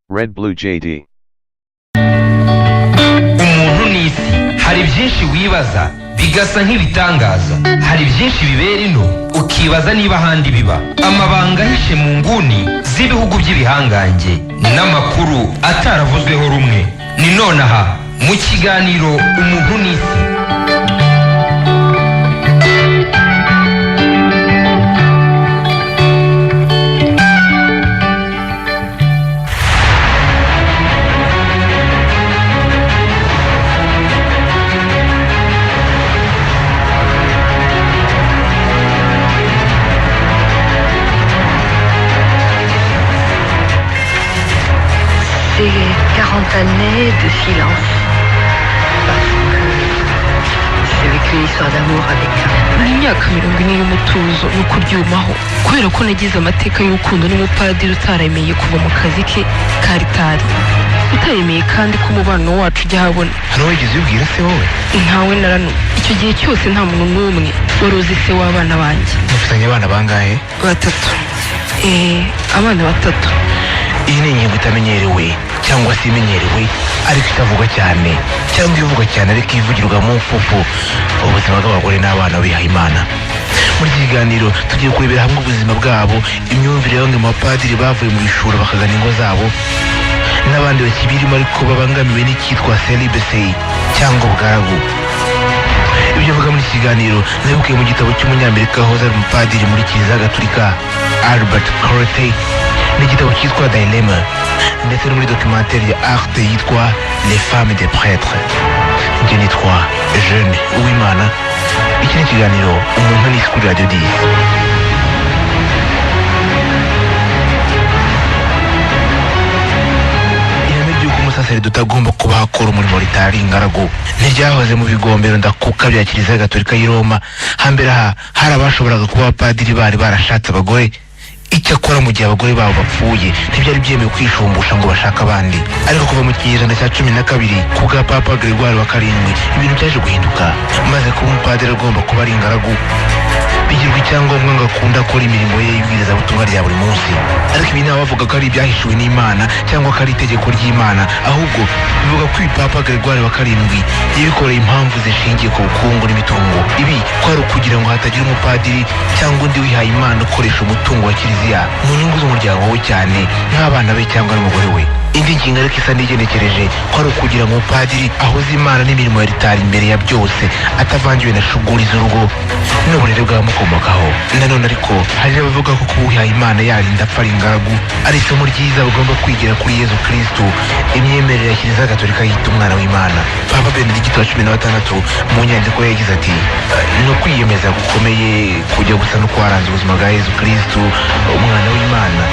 Red Blue JD. Umuntu n'isi, hari byinshi wibaza bigasa nk'ibitangaza. Hari byinshi bibera ino ukibaza niba ahandi biba. Amabanga ahishe mu nguni z'ibihugu by'ibihangange n'amakuru ataravuzweho rumwe ni nonaha mu kiganiro Umuntu n'Isi. C'est 40 années de silence. Parce que j'ai vécu une histoire d'amour avec un Ni imyaka 40 y'umutuzo no kuryumaho, kubera ko nagize amateka y'urukundo n'umupadiri utaremeye kuva mu kazi ke karitari, utaremeye kandi ko umubano wacu ujya ahabona. Hari uwo wigeze ubibwira se wowe? Ntawe naranu. Icyo gihe cyose nta muntu n'umwe wari uzi se w'abana banjye. Mufitanye abana bangahe? Batatu. Abana batatu. Iyi ni ingingo itamenyerewe cyangwa se imenyerewe ariko itavugwa cyane, cyangwa ivugwa cyane ariko ivugirwa mu mfufu: ubuzima bw'abagore n'abana bihaye Imana. Muri iki kiganiro tugiye kurebera hamwe ubuzima bwabo, imyumvire ya bamwe mu bapadiri bavuye mu bishura bakagana ingo zabo, n'abandi bakibirimo ariko babangamiwe n'icyitwa celibacy cyangwa ubugaragu. Ibyo avuga muri iki kiganiro nabikuye mu gitabo cy'umunyamerika wahoze ari umupadiri muri Kiliziya Gatolika, Albert Corte, n'igitabo cyitwa Dilemma, ndetse no muri documentaire ya Arte yitwa Les femmes des prêtres. Njye nitwa Jeune Uwimana. Iki ni ikiganiro Umuntu n'Isi kuri Radiyo 10. Ihame ry'uko umusaseridoti agomba kuba akora umurimo ritari ingaragu ntiryahoze mu bigombero ndakuka bya Kiliziya Gatolika y'i Roma. Hambere aha hari abashoboraga kuba abapadiri bari barashatse abagore. Icyakora mu gihe abagore babo bapfuye, ntibyari byemewe kwishumbusha ngo bashake abandi. Ariko kuva mu kinyejana cya 12, ku bwa Papa Gregoire wa karindwi, ibintu byaje guhinduka, maze kuba umupadiri agomba kuba ari ingaragu bigirwa icyangombwa ngo akunde akora imirimo ye y'ibwirizabutumwa rya buri munsi. Ariko ibi ntawe bavuga ko ari ibyahishuwe n'Imana cyangwa ko ari itegeko ry'Imana, ahubwo bivuga ko ibi Papa Gregoire wa karindwi yabikoreye impamvu zishingiye ku bukungu n'imitungo. Ibi ko ari ukugira ngo hatagira umupadiri cyangwa undi wihaye Imana ukoresha umutungo wa kiliziya mu nyungu z'umuryango we, cyane nk'abana be cyangwa n'umugore we. Indi ngingo ariko isa n'igenekereje ko ari ukugira ngo umupadiri ahoze Imana n'imirimo ya ritari imbere ya byose, atavangiwe na shuguri z'urugo n'uburere bw'abamukomokaho. Nanone ariko hari n'abavuga ko kuba uwihaye Imana yarinda apfa ari ingaragu ari isomo ryiza bagomba kwigira kuri Yezu Kristu, imyemerere ya Kiliziya Gatolika yita umwana w'Imana. Papa Benedigito wa 16 mu nyandiko ye yagize ati: "Ni ukwiyemeza gukomeye kujya gusa no kwaranze ubuzima bwa Yezu Kristu, umwana w'Imana,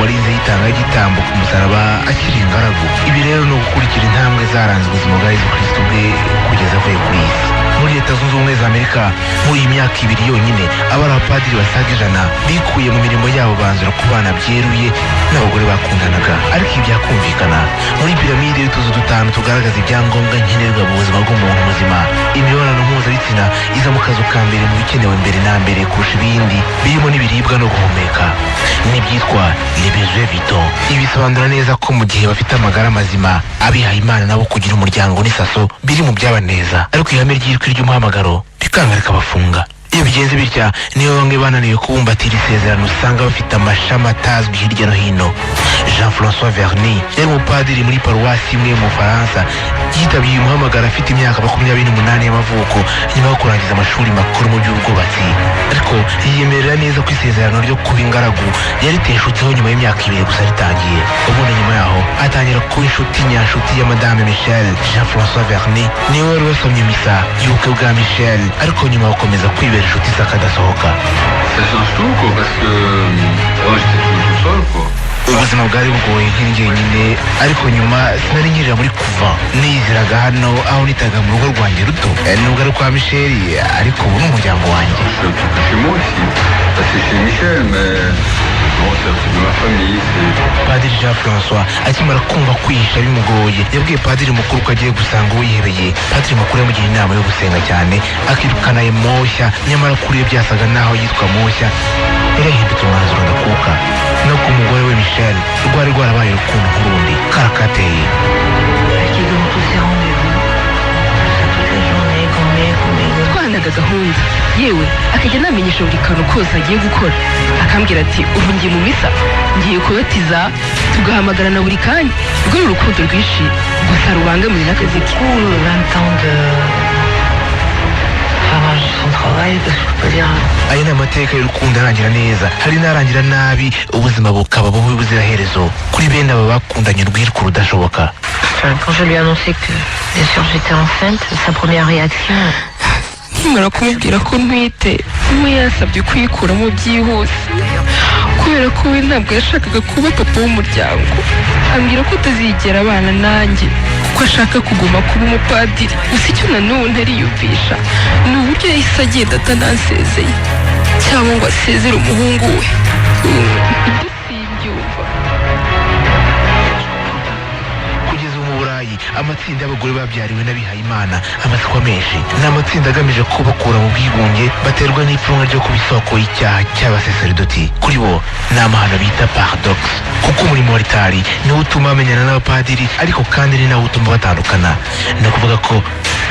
warinze yitanga igitambo ku musaraba akiri ingaragu. Ibi rero ni ugukurikira intambwe zaranze ubuzima bwa Yezu Kristu bwe kugeza avuye kuri iyi si." Muri Leta Zunze Ubumwe za Amerika, muri iyi myaka 2 yonyine, abari abapadiri basaga 100 bikuye mu mirimo yabo, banzura kubana byeruye n'abagore bakundanaga. Ariko ibi byakumvikana muri piramide y'utuzu dutanu tugaragaza ibyangombwa nkenerwa mu buzima bw'umuntu muzima, imibonano mpuzabitsina iza mu kazu ka mbere mu bikenewe mbere na mbere kurusha ibindi, birimo n'ibiribwa no guhumeka, n'ibyitwa les besoins vitaux. Ibi bisobanura neza ko mu gihe bafite amagara mazima, abihaye Imana nabo kugira umuryango n'isaso biri mu byabaneza. Ariko ihame ry'ijwi ry'umuhamagaro rikanga rikabafunga. Iyo bigenze bitya, niyo bamwe bananiwe kubumbatira isezerano, usanga bafite amashami atazwi hirya no hino. Jean Francois Verny yari umupadiri muri paruwasi imwe mu Bufaransa. Yitabiriye umuhamagaro afite imyaka 28 y'amavuko, nyuma yo kurangiza amashuri makuru mu by'ubwubatsi. Ariko yiyemerera neza ko isezerano ryo kuba ingaragu yariteshutseho nyuma y'imyaka 2 gusa ritangiye. Ubundi nyuma yaho atangira kuba inshuti nyanshuti ya Madame Michel. Jean Francois Verny niwe wari wasomye misa y'ubukwe bwa Michel, ariko nyuma bakomeza kwibera inshuti z'akadasohoka. Ça change tout, quoi, parce que avant j'étais tout, tout seul, quoi. Ubuzima bwari bugoye nkiri njyenyine, ariko nyuma sinari nkirira muri kuva niyiziraga hano aho nitaga mu rugo rwanjye ruto. Nubwo ari kwa Michel, ariko ubu ni umuryango wanjye. Je suis un petit peu chez moi ici. Enfin, c'est chez Michel, mais bon, c'est un petit peu ma famille, c'est. Padiri Jean Francois akimara kumva kwihisha bimugoye, yabwiye padiri mukuru ko agiye gusanga uwihebeye. Padiri mukuru yamugira inama yo gusenga cyane, akirukana ayo moshya. Nyamara kuri we byasaga n'aho yitwa moshya yari yahindutse umwanzuro ndakuka. No ku mugore we Michel rwari rwarabaye urukundo nk'urundi. Kateye. Qui donne tous ses rendez-vous. Ça toute la journée, qu'on met, qu'on met. Twahanaga gahunda, yewe akajya anamenyesha buri kantu kose agiye gukora, akambwira ati: "Ubu ngiye mu misa, ngiye kubatiza." Tugahamagarana buri kanya. Urwo ni urukundo rwinshi, gusa rubangamiwe n'akazi ke. Beaucoup, 20 ans de. Enfin, son travail, parce que je peux pas dire. Aya ni amateka y'urukundo arangira neza, hari n'arangira nabi, ubuzima bukaba bubi buziraherezo kuri bene aba bakundanye urwirwa rudashoboka. Enfin, quand je lui ai annoncé que, bien sûr, j'étais enceinte, sa première réaction, Nkimara kumubwira ko ntwite, we yansabye kuyikuramo byihuse, kubera ko we ntabwo yashakaga kuba papa w'umuryango. Ambwira ko atazigera abana nanjye kuko ashaka kuguma kuba umupadiri. Gusa icyo na n'ubu ntariyumvisha ni uburyo yahise agenda atanansezeye cyangwa ngo asezere umuhungu we. Ibyo simbyumva. Kugeza ubu mu Burayi, amatsinda y'abagore babyariwe n'abihayimana amaze kuba menshi. Ni amatsinda agamije kubakura mu bwigunge baterwa n'ipfunwe ryo kuba isoko y'icyaha cy'abasaseridoti. Kuri bo ni amahano bita paradoxe, kuko umurimo wa ritari niwo utuma bamenyana n'abapadiri, ariko kandi ni nawo utuma batandukana. Ni ukuvuga ko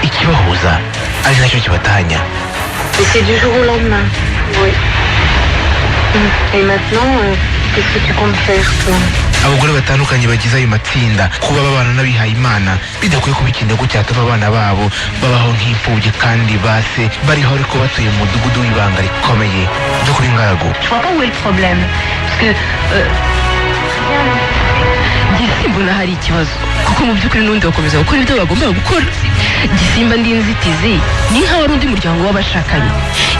ikibahuza ari nacyo kibatanya. Et c'est du jour au lendemain. Oui. Et maintenant, qu'est-ce que tu comptes faire, toi? Abagore batandukanye bagize ayo matsinda, kuba babana n'abihayimana bidakwiye kuba ikinogo cyatuma abana babo babaho nk'imfubyi kandi base bariho, ariko batuye mu mudugudu w'ibanga rikomeye ryo kuba ingaragu. Je vois pas où est le problème. Parce que Njye simbona hari ikibazo, kuko mu by'ukuri n'ubundi bakomeza gukora ibyo bagombaga gukora. Njye simba ndi inzitizi, ni nk'aho ari undi muryango w'abashakanye.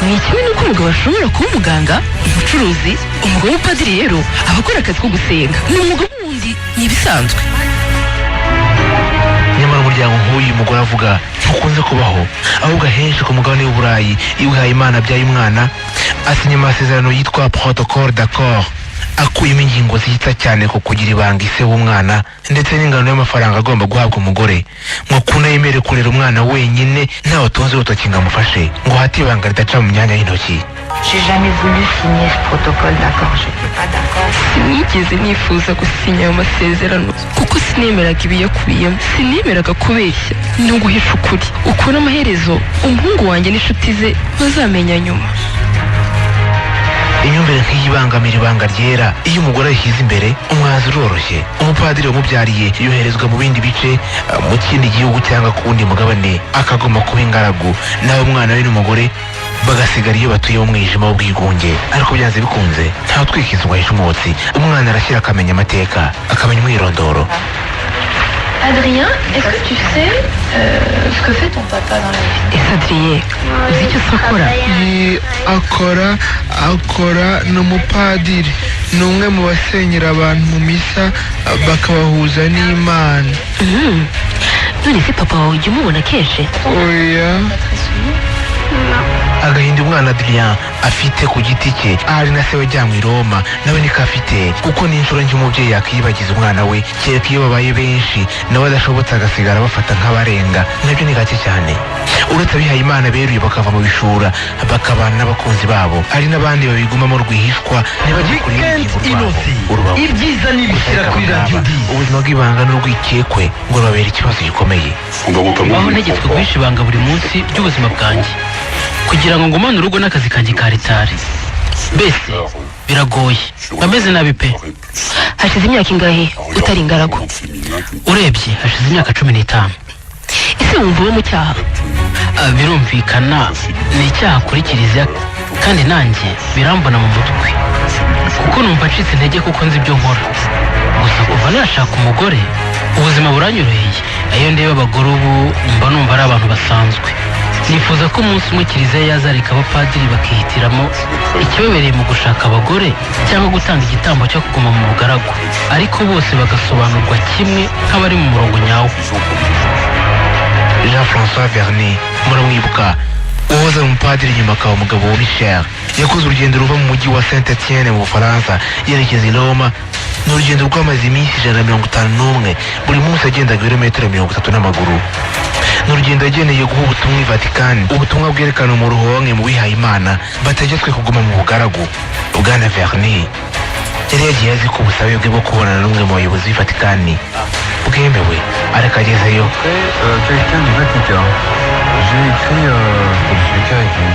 Ni kimwe n'uko umugabo ashobora kuba umuganga, umucuruzi. Umugabo w'umupadiri rero aba akora akazi ko gusenga, ni umwuga wundi, ni ibisanzwe. Nyamara umuryango nk'uyu mugore avuga ntukunze kubaho, ahubwo ahenshi ku mugabane w'Uburayi, iyo uwihaye Imana abyaye umwana, asinya amasezerano yitwa protocole d'accord, akuyemo ingingo zita cyane ku kugira ibanga ise w'umwana ndetse n'ingano y'amafaranga agomba guhabwa umugore, ngo kunayemere kurera umwana wenyine, ntawe atunze urutoki ngo amufashe, ngo hate ibanga ridaca mu myanya y'intoki. J'ai jamais voulu signer ce protocole d'accord. J'étais pas d'accord. Sinigeze nifuza gusinya ayo masezerano kuko sinemeraga ibiyakubiyemo, sinemeraga kubeshya no guhisha ukuri, ukuri amaherezo umuhungu wanjye n'inshuti ze bazamenya nyuma. Imyumvire nk'iyi ibangamira ibanga ryera, iyo umugore ayishyize imbere, umwanzuro uroroshye: umupadiri wamubyariye yoherezwa mu bindi bice, mu kindi gihugu cyangwa ku wundi mugabane, akagomba kuba ingaragu, nawe umwana we n'umugore bagasigara iyo batuye mu mwijima w'ubwigunge. Ariko byanze bikunze, ntawe utwika inzu ngo ahishe umwotsi. Umwana arashyira akamenya amateka, akamenya umwirondoro. Adrien, est-ce que tu sais ce que fait ton papa dans la vie? Ese Adrien, uzi icyo se akora? Yi- akora ni umupadiri, ni umwe mu basenyera abantu mu misa bakabahuza n'Imana. None se papa wawe ujya umubona kenshi? Oya. Agahinda umwana Adrien afite ku giti cye, ahari na se wajyanywe i Roma nawe niko afite, kuko ni inshuro nke umubyeyi yakwiyibagiza umwana we, kereka iyo babaye benshi nawe adashobotse agasigara bafata nk'abarenga, nabyo ni gake cyane. Uretse abihaye Imana beruye bakava mu bishura bakabana n'abakunzi babo, hari n'abandi babigumamo rwihishwa, ntibajye kure Weekend y'urugingo rwabo inoze. Urubavu. Ibyiza n'ibishyira kuri Radiyo 10. Ubuzima bw'ibanga n'urwikekwe ngo rubabera ikibazo gikomeye. Mbaho ntegetswe guhisha ibanga buri munsi ry'ubuzima bwanjye kugira ngo ngumane urugo n'akazi kanjye ka ritari. Mbese biragoye, mba nabi pe. Hashize imyaka ingahe utari ingaragu? Urebye hashize imyaka 15. Ese wumva uba mu cyaha? Ah, birumvikana ni icyaha kuri kiliziya, kandi nanjye birambona mu mutwe kuko numva ncitse intege kuko nzi ibyo nkora. Gusa kuva nashaka umugore, ubuzima buranyoroheye. Iyo ndeba abagore ubu, mba numva ari abantu basanzwe. Nifuza ko umunsi umwe kiliziya yazareka abapadiri bakihitiramo ikibabereye mu gushaka abagore cyangwa gutanga igitambo cyo kuguma mu bugaragu, ariko bose bagasobanurwa kimwe nk'abari mu murongo nyawo. Jean Francois Vernet, muramwibuka, uwahoze ari umupadiri nyuma akaba umugabo wa Michel, yakoze urugendo ruva mu mujyi wa Saint Etienne mu Bufaransa yerekeza i Roma. Ni urugendo rwamaze iminsi 151, buri munsi agendaga ibirometero 30 n'amaguru. Ni urugendo yageneye guha ubutumwa i Vatican, ubutumwa bwerekana umuruho wa bamwe mu bihaye Imana bategetswe kuguma mu bugaragu. Bwana Vernet yari yagiye azi ko ubusabe bwe bwo kubonana n'umwe mu bayobozi b'i Vatikani Bwemewe, ariko agezeyo Quelqu'un du Vatican. J'ai écrit pour discuter avec lui.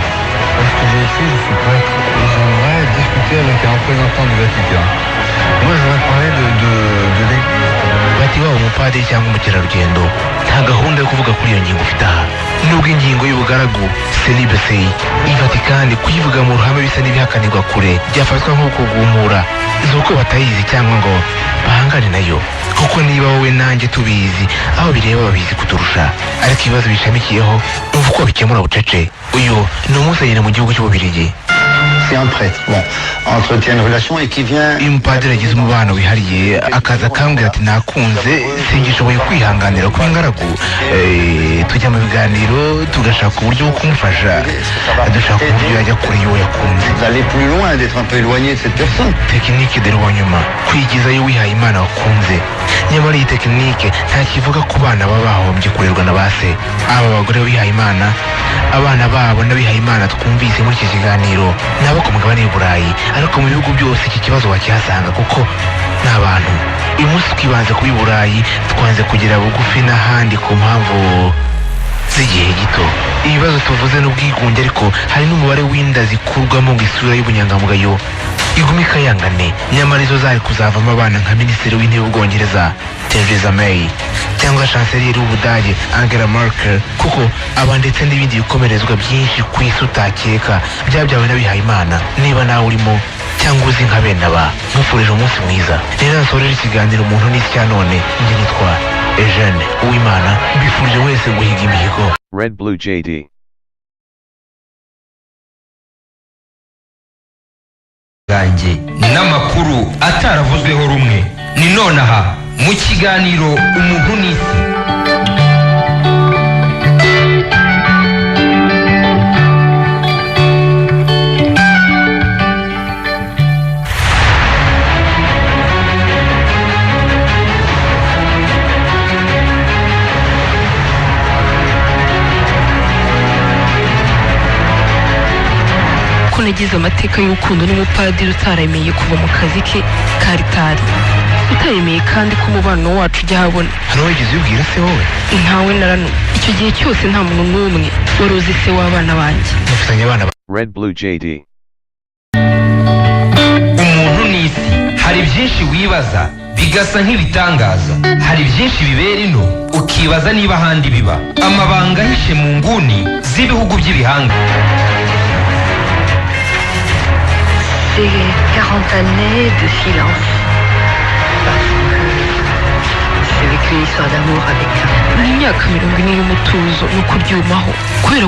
Parce que j'ai écrit, je suis prêtre et j'aimerais discuter avec un représentant du Vatican. Moi, je voudrais parler de l'Église. Bati waba umupadiri cyangwa umukerarugendo, nta gahunda yo kuvuga kuri iyo ngingo ufite aha. Nubwo ingingo y'ubugaragu, celibacy, i Vatikani kuyivuga mu ruhame bisa n'ibihakanirwa kure, byafatwa nko kugumura. Si uko batayizi cyangwa ngo bahangane nayo, kuko niba wowe nanjye tubizi, aho bireba babizi kuturusha. Ariko ibibazo bishamikiyeho, umva uko babikemura bucece. Uyu ni umusenyeri mu gihugu cy'Ububirigi. C'est un prêtre, bon, entretient une relation et qui vient. Iyo umupadiri agize umubano wihariye, akaza akambwira ati: "Nakunze, singishoboye kwihanganira kuba ingaragu," tujya mu biganiro, tugashaka uburyo bwo kumufasha, dushaka uburyo yajya kure y'uwo yakunze. D'aller plus loin, d'être un peu éloigné de cette personne. Technique d'éloignement, kwigizayo wihaye Imana wakunze. Nyamara iyi technique nta kivuga ku bana baba bahombye kurerwa na ba se. Aba bagore bihaye Imana, abana babo n'abihaye Imana twumvise muri iki kiganiro ni abo ku mugabane w'i Burayi, ariko mu bihugu byose iki kibazo wakihasanga kuko ni abantu. Uyu munsi twibanze ku b'i Burayi, twanze kugera bugufi n'ahandi ku mpamvu z'igihe gito. Ibibazo tuvuze n'ubwigunge, ariko hari n'umubare w'inda zikurwamo ngo isura y'ubunyangamugayo igume ikayangane, nyamara izo zari kuzavamo abana nka Minisitiri w'Intebe w'Ubwongereza Theresa May cyangwa Chancelier w'Ubudage Angela Merkel, kuko aba ndetse n'ibindi bikomerezwa byinshi ku isi utakeka byabyawe n'abihayimana. Niba nawe urimo cyangwa uzi nka bene aba, nkwifurije umunsi mwiza. Rero nsoreje ikiganiro Umuntu n'Isi cya none. Njye nitwa Eugene Uwimana, mbifurije wese guhiga imihigo. Red Blue JD. Bwanjye n'amakuru ataravuzweho rumwe ni nonaha mu kiganiro Umuntu n'Isi. Ko nagize amateka y'urukundo n'umupadiri utaremeye kuva mu kazi ke karitari, utaremeye kandi ko umubano wacu ujya ahabona. Hari uwo wigeze ubibwira se wowe? Ntawe naranumye. Icyo gihe cyose nta muntu n'umwe wari uzi se w'abana banjye. Mufitanye abana? Red Blue JD. Umuntu n'Isi. Hari byinshi wibaza bigasa nk'ibitangaza, hari byinshi bibera ino ukibaza niba ahandi biba, amabanga ahishe mu nguni z'ibihugu by'ibihanga. Ces 40 années de silence. Parce que j'ai vécu une histoire d'amour avec un Ni imyaka 40 y'umutuzo no kuryumaho kubera